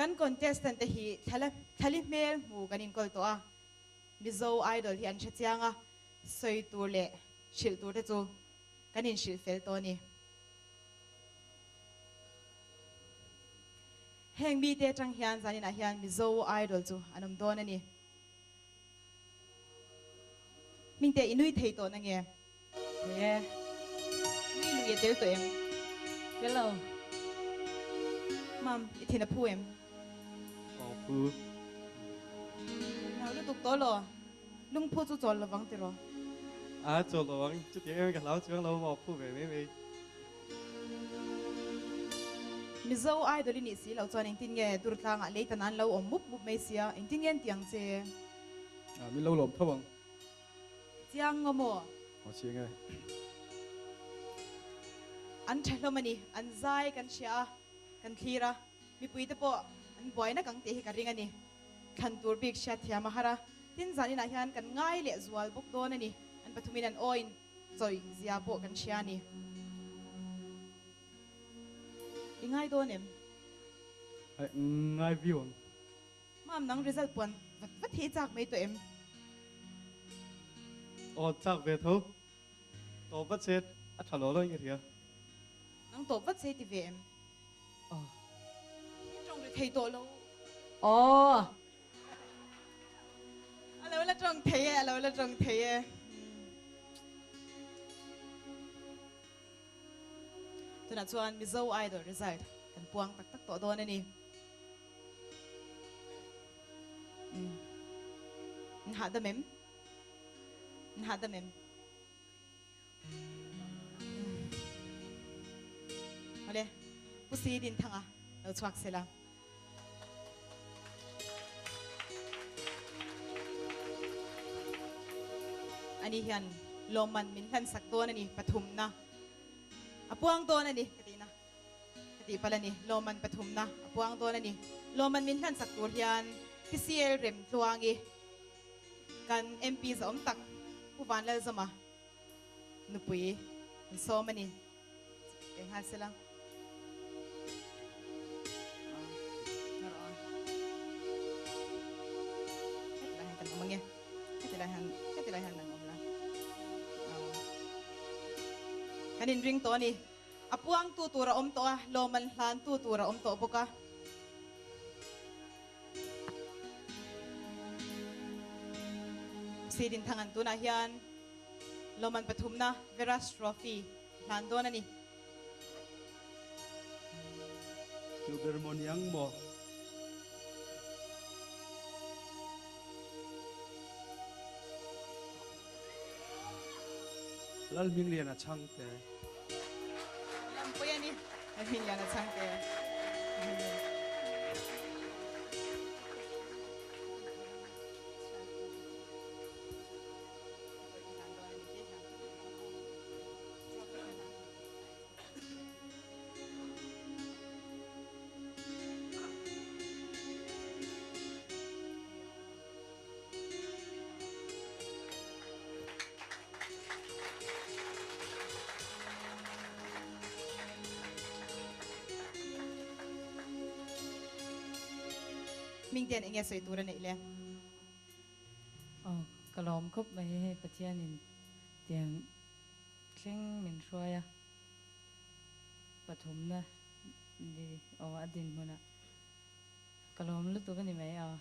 Kan contestant te hi thlala thlali hmel hmu kan inkawl tawh a, Mizo Idol hi an hre chiang a, sawi tur leh hrilh tur te chu kan inhrilh fel tawh a ni. Heng mite atang hian zaninah hian Mizo Idol chu an awm dawn a ni. Hmingte i nui thei tawh na nge? Thei e. Nui lui a tel tawh em? Tel lo. Mam, i thin a phu em? Aw phu. Hlau lutuk tawh law? Lungphu chu chawl lovang tiraw? A chawl lovang, chutiang em ka hlau chuang lo maw phu ve mai mai. Mizo Idol i nih si loh chuan engtin nge Durtlangah lei ta nan lo awm mup mup mai sia, engtin nge an ti ang che? Min lo lawm tho ang. Chiang ngaw maw? Aw chiang e. An tha hlawm a ni, an zai kan hria a, kan thlir a, mipui te pawh an buai nak ang tih hi ka ring a ni. Thlan tur bik hriat thiam a har a, tin zaninah hian kan ngai leh zual bawk dawn a ni, an pathumin an aw in chawih zia pawh kan hria a ni. I ngai dawn em? Ngai viau ang. Mam nang result puan vat vat hi i chak mai tawh em? Aw chak ve tho. Tawp vat se a tha lo lo in ka hria. Nang tawp vat se i ti ve em? Aw. I tawng ri thei tawh lo. Aw. A lo la tawng thei e, a lo la tawng thei e. Tunah chuan Mizo Idol result kan puang tak tak tawh dawn a ni. N hahdam em? N hahdam em? Awle, Pu Si Dinthanga lo chhuak sela. Ani hian lawmman min hlansak dawn a ni, pathumna a puang dawn a ni ka tihna. Ka tih palh a ni, lawmman pathumna a puang dawn a ni. Lawmman min hlansak tur hian PCL Remtluangi kan MP zahawm tak Pu Vanlalzawma nupui an sawm a ni. Pe nghal sela. Heti lai hian kan awm ange. Heti lai hian, heti lai hian an awm la. Kan inring tawh a ni. A puangtu tur a awm tawh a, lawmman hlantu tur a awm tawh bawk a. Sidin Thangan tunah hian lawmman pathumna Veras Trophy hlan dawn a ni. Tu ber maw ni ang maw? Lalhmingliana Chhangte. Lampui a ni, Lalhmingliana Chhangte. Hmingte'n enge sawi tur a neih le? Aw, ka lawm khawp mai hei Pathianin tiang thleng min hruai a, pathumna ni aw a dinhmunah ka lawm lutuk a ni mai a.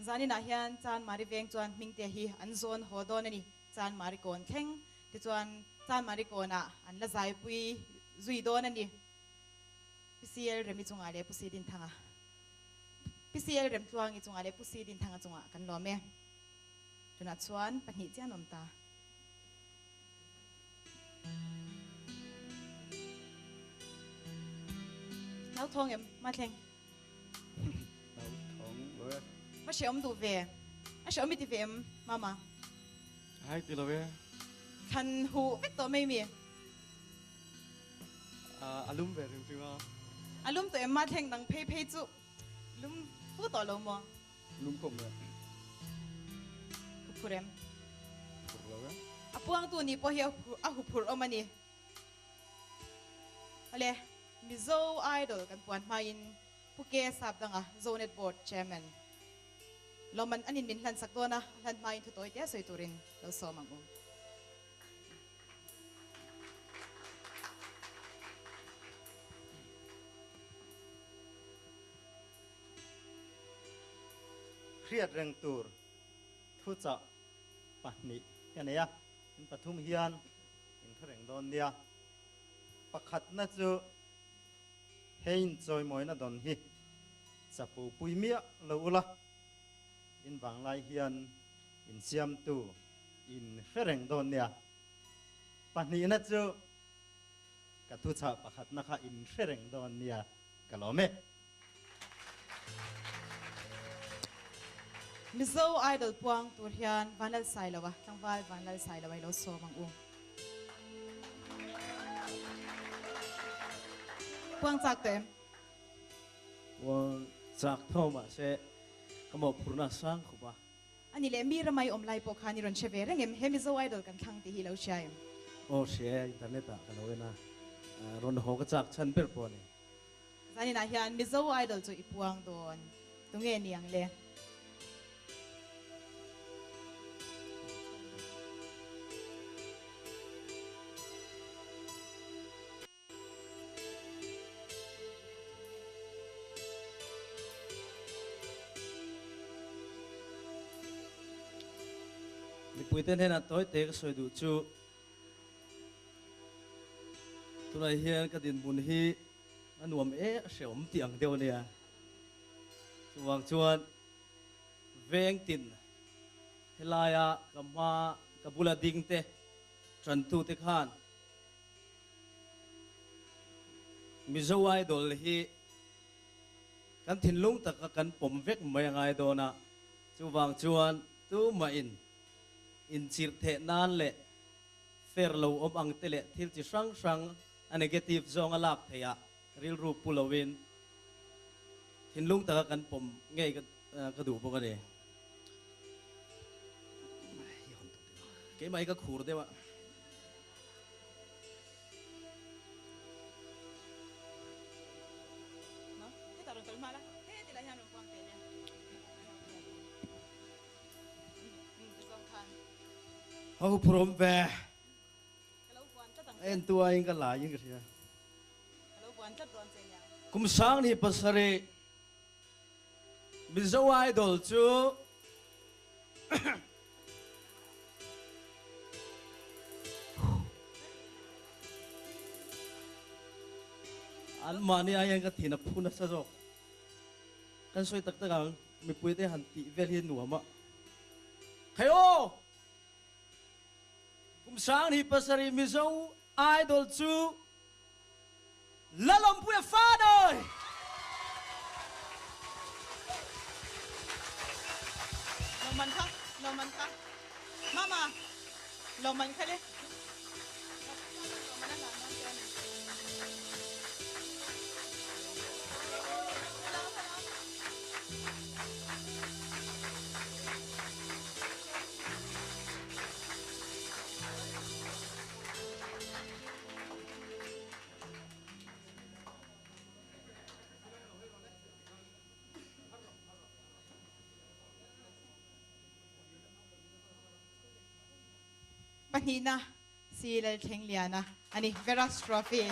Zaninah hian Chanmari veng chuan Hmingtea hi an zawn haw dawn a ni. Chanmari kawn thleng tichuan Chanmari kawnah an la zaipui zui dawn a ni. PCL Remi chungah leh Pu Si Dinthanga PCL Remtluangi chungah leh Pu Si Dinthanga chungah kan lawm e. Tunah chuan pahnih chiah an awm ta. Hlauthawng em? Mathleng. Hlauthawng lo e. Va hreawm duh ve. A hreawm i ti ve em Mama? Hai ti lo e. Thlan huh vek tawh mai mi? A lum ve hrim hrim a. A lum tawh em Mathleng dang phei phei chu lum fu tawh lo maw? Lum khawp mai. Hu phur em? Phur lo e. A puangtu nih pawh hi a hu phur awm a ni. Awle, Mizo Idol kan puan hmain Pu K Sapdanga, Zonet Board Chairman. Lawmman an in min hlan sak dawn a, a hlan hmain thu tawi tia sawi turin lo sawm ang u. Hriat reng tur thuchah pahnih ka nei a, in pathum hian in thu reng dawn nia. Pakhatna chu he inchawimawina dawn hi chapo pui miah lo ula, in vanglai hian insiamtu in hre reng dawn nia. Pahnihna chu ka thuchah pakhatna kha in hre reng dawn nia ka lawm e. Mizo Idol puang tur hian Vanlal Sailoa, tlangval Vanlal Sailoa i lo sawm ang u. Puang chak tawh em? Puang chak tho mahse ka mawhphurhna a sang khawp a. A ni leh mi ramai awm lai pawh khan i rawn hre ve reng em? He Mizo Idol kan thlang tih hi i lo hria em? Aw hria e, internet ah ka lo en a, rawn haw ka chak chhan ber pawh a ni. Zaninah hian Mizo Idol chu i puang dawn. Tunge ni ang le? Mipuite hnenah tawi te ka sawi duh chu tunah hian ka dinhmun hi a nuam e a hreawm tih ang deuh a nia. Chuvang chuan veng tin helaia ka hma ka bula ding te tantute khan Mizo Idol hi kan thinlung taka kan pawm vek mai a ngai dawn a, chuvang chuan tumahin inchirh theh nan leh fair lo awm ang te leh thil chi hrang hrang a negative zawnga lak theih ah rilru pu loin thinlung taka kan pawm ngei ka duh bawk a ni. Keimah hi ka khur deuh a. Ho phurawm ve. En tu aiin ka la in ka hria. Kum sang ni pasarih Mizo Idol chu an mahni aiin ka thin a phu nasa zawk. Kan sawi tak tak ang, mipui te han tih vel hi nuam a. Khai aw! Kum sang ni pasarih Mizo Idol chu Lalawmpuia fa dawi! Lawmman kha, lawmman kha. Mama, lawmman kha le. Lawmman a hlan dawn che a ni. Hello, hello. Pahnihna si Lalthlengliana a ni, Veras Trophy.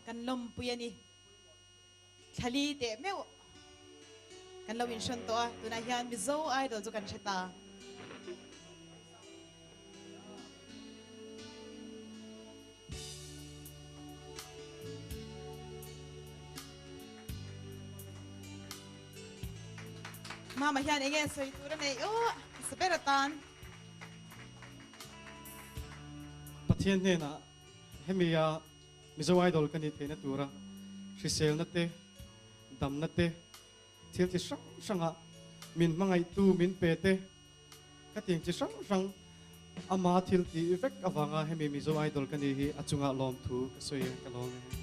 Kan lawmpui a ni. Thlali teh meuh kan lo inhrawn tawh a, tunah hian Mizo Idol chu kan hre ta. Mama hian enge sawi tur a nei aw hmasa ber atan. Pathian hnenah hemi a Mizo Idol ka nih theihna tura hriselna te, damna te, thil chi hrang hranga min hmangaihtu min pe te, ka ting chi hrang hrang ama thil tih vek avanga hemi Mizo Idol ka nih hi a chungah lawmthu ka sawi e, ka lawm e.